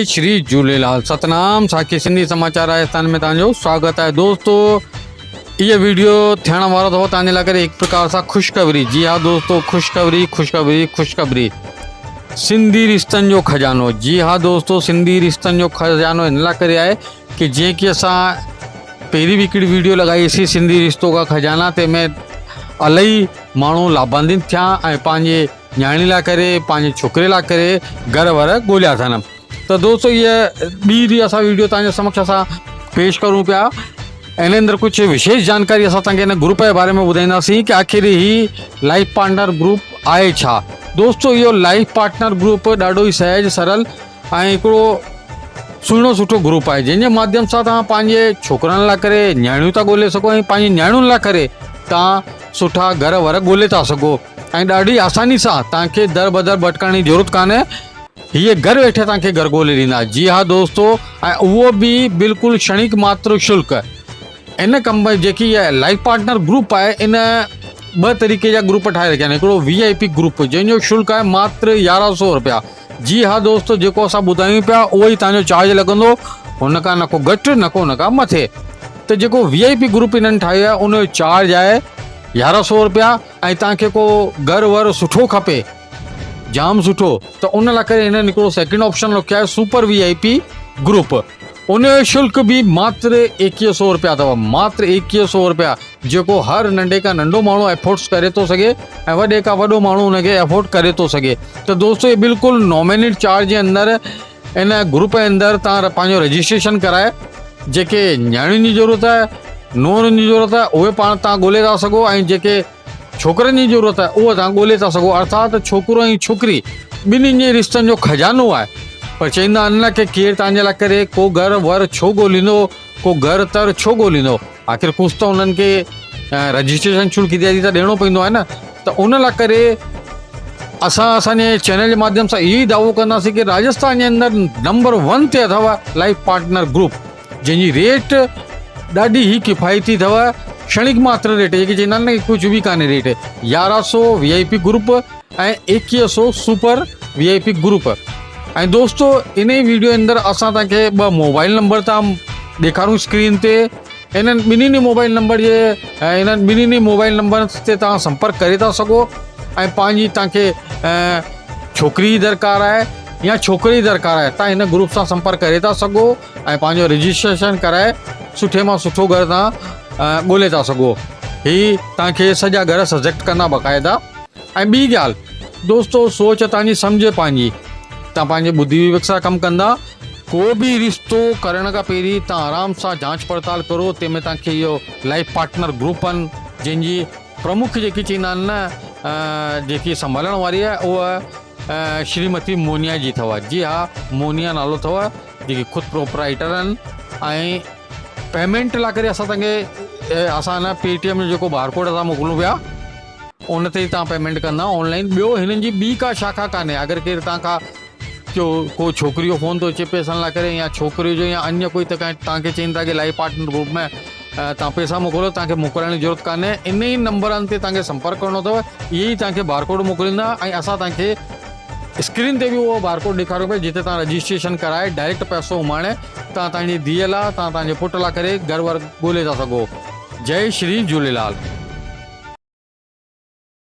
شري جهوليلال ستنام ساکي سنڌي سماچار راجستان ۾ توهان جو سواگت آهي دوستو اهو ويڊيو ٿيڻ وارو اٿو توهان جي لاء ڪري هڪ پرڪار سان خوشخبري جي ها دوستو خوشخبري خوشخبري خوشخبري سنڌي رشتن جو خزانو جي ها دوستو سنڌي رشتن جو خزانو هن لاء ڪري آهي ڪي جيئن ڪي اسان پهرين به هڪڙي ويڊيو لڳائي سي سنڌي رشتو کا خزانا تنهن ۾ الاهي ماڻهو لاڀاندت ٿيا ۽ پنهنجي نياڻي لاء ڪري پنهنجي ڇوڪري لاء ڪري گهر ور ڳوليا اٿن ته دوستو هيء ٻي به اسان ويڊيو توهان جي سمڪش اسان پيش ڪرون پيا ان اندر ڪجهه وشيش جانڪاري اسان توهان کي ان گروپ جي باري ۾ ٻڌائينداسين ڪي آخر هي لائف پارٽنر گروپ آهي ڇا دوستو اهو لائف پارٽنر گروپ ڏاڍو ئي سهج سرل ۽ هڪڙو سهڻو سٺو گروپ آهي جنهن جي ماڌيم سان توهان پنهنجي ڇوڪرن لاء ڪري نياڻيون ٿا ڳولي سگهو ۽ پنهنجي نياڻين لاء ڪري توهان سٺا گهر ور ڳولي ٿا سگهو ۽ ڏاڍي آساني سان توهان کي در بدر ڀٽڪڻ جي ضرورت ڪانهي هيء گهر ويٺي توهان کي گهر ڳولي ڏيندا جي ها دوستو ۽ اهو به بلڪل ڪشڻڪ ماتر شلڪ ان ڪم جيڪي هيء لائف پارٽنر گروپ آهي ان ٻه طريقي جا گروپ ٺاهي رکيا آهن هڪڙو وي آء پي گروپ جنهن جو شلڪ آهي ماتر يارهن سو روپيا جي ها دوستو جيڪو اسان ٻڌايون پيا اهو ئي توهان جو چارج لڳندو هن کان نه ڪو گهٽ نه ڪو هن کان مٿي ته جيڪو وي آء پي گروپ انهن ٺاهيو آهي ان جو چارج آهي يارهن سو روپيا ۽ توهان کي ڪو گهر ور سٺو کپي جام سٺو ته ان لاء ڪري هنن هڪڙو سيڪنڊ آپشن رکيو آهي سپر وي آء پي گروپ ان جو شلڪ به ماتر ايڪيهه سو روپيا اٿو ماتر ايڪيهه سو روپيا جيڪو هر ننڍي کان ننڍو ماڻهو افورڊس ڪري ٿو سگهي ۽ وڏي کان وڏو ماڻهو ان کي افورڊ ڪري ٿو سگهي ته دوستو هي بلڪل نومينيٽ چارج جي اندر ان گروپ جي اندر تان پنهنجو رجسٽريشن ڪرائي جيڪي نياڻين جي ضرورت آهي نورن جي ضرورت آهي اهي پاڻ تان ڳولي ٿا سگهو ۽ جيڪي ڇوڪرن جي ضرورت آهي اهو توهان ڳولي ٿا سگهو ارٿات ڇوڪرو ۽ ڇوڪري ٻنهين جي رشتن جو خزانو آهي پر چئيندا آهن نه ڪي ڪير توهان جي لاء ڪري ڪو گهر ور ڇو ڳوليندو ڪو گهر تر ڇو ڳوليندو آخر ڪجهه ته انهن کي رجسٽريشن شلڪ اتيادي ته ڏيڻو پوندو آهي نه ته ان لاء ڪري اسان اسان جي چينل جي ماڌيم سان اهو ئي دعوو ڪنداسين ڪي راجسٿان جي اندر نمبر ون تي اٿو لائف پارٽنر گروپ جنهن جي ريٽ ڏاڍي ئي ڪفايتي اٿو ڪشڻڪ ماتر ريٽ جيڪي چئيندا آهن نه ڪجهه به ڪانهي ريٽ يارهن سو وي آء پي گروپ ۽ ايڪيهه سو سپر وي آء پي گروپ ۽ دوستو ان ئي ويڊيو اندر اسان توهان کي ٻه موبائل نمبر ٿا ڏيکارون اسڪرين تي انهن ٻنهي موبائل نمبر جي انهن ٻنهي موبائل نمبر تي توهان سمپرڪ ڪري ٿا سگهو ۽ پنهنجي توهان کي ڇوڪري درڪار آهي يا ڇوڪري درڪار آهي توهان هن گروپ سان سمپرڪ ڪري ٿا سگهو ۽ پنهنجو رجسٽريشن ڪرائي سٺي مان سٺو گهر توهان ڳولي ٿا سگهو هي توهان کي سڄا گهر سجيڪٽ ڪندا باقاعده ۽ ٻي ڳالهه دوستو سوچ توهان جي سمجهه پنهنجي توهان پنهنجي ٻڌي وويڪ سان ڪم ڪندا ڪو به رشتو ڪرڻ کان پهرين توهان آرام سان جانچ پڙتال ڪرو تنهن ۾ توهان کي اهو لائف پارٽنر گروپ آهن جنهن جي پرمک جيڪي چئيندا آهن نه جيڪي سنڀالڻ واري آهي اها شريمتي مونيا جي اٿو جي ها مونيا نالو اٿو جيڪي خود پروپرائيٽر آهن ۽ پيمينٽ لاء ڪري اسان توهان کي اسان نه پي ٽي ايم جو جيڪو بار ڪوڊ اسان موڪلون پيا ان تي توهان پيمينٽ ڪندا آنلائن ٻيو هنن جي ٻي ڪا شاخا ڪانهي اگر ڪير توهان کان ڪيو ڪو ڇوڪري جو فون ٿو اچي پئسن لاء ڪري يا ڇوڪري جو يا انيه ڪوئي ته توهان کي چئين ٿا ڪي لائيف پارٽنر گروپ ۾ توهان پئسا موڪليو توهان کي موڪلڻ جي ضرورت ڪانهي ان ئي نمبرن تي توهان کي سمپرڪ ڪرڻو اٿو اهي ئي توهان کي بار ڪوڊ موڪليندا ۽ اسان توهان کي اسڪرين تي به اهو بار ڪوڊ ڏيکاريو پيا جتي توهان رجسٽريشن ڪرائي ڊائريڪٽ پئسو اماڻي توهان توهان جي ڌيء لاء توهان توهان جي پٽ لاء ڪري گهر ور ڳولي ٿا سگهو جئي شري جهوليلال.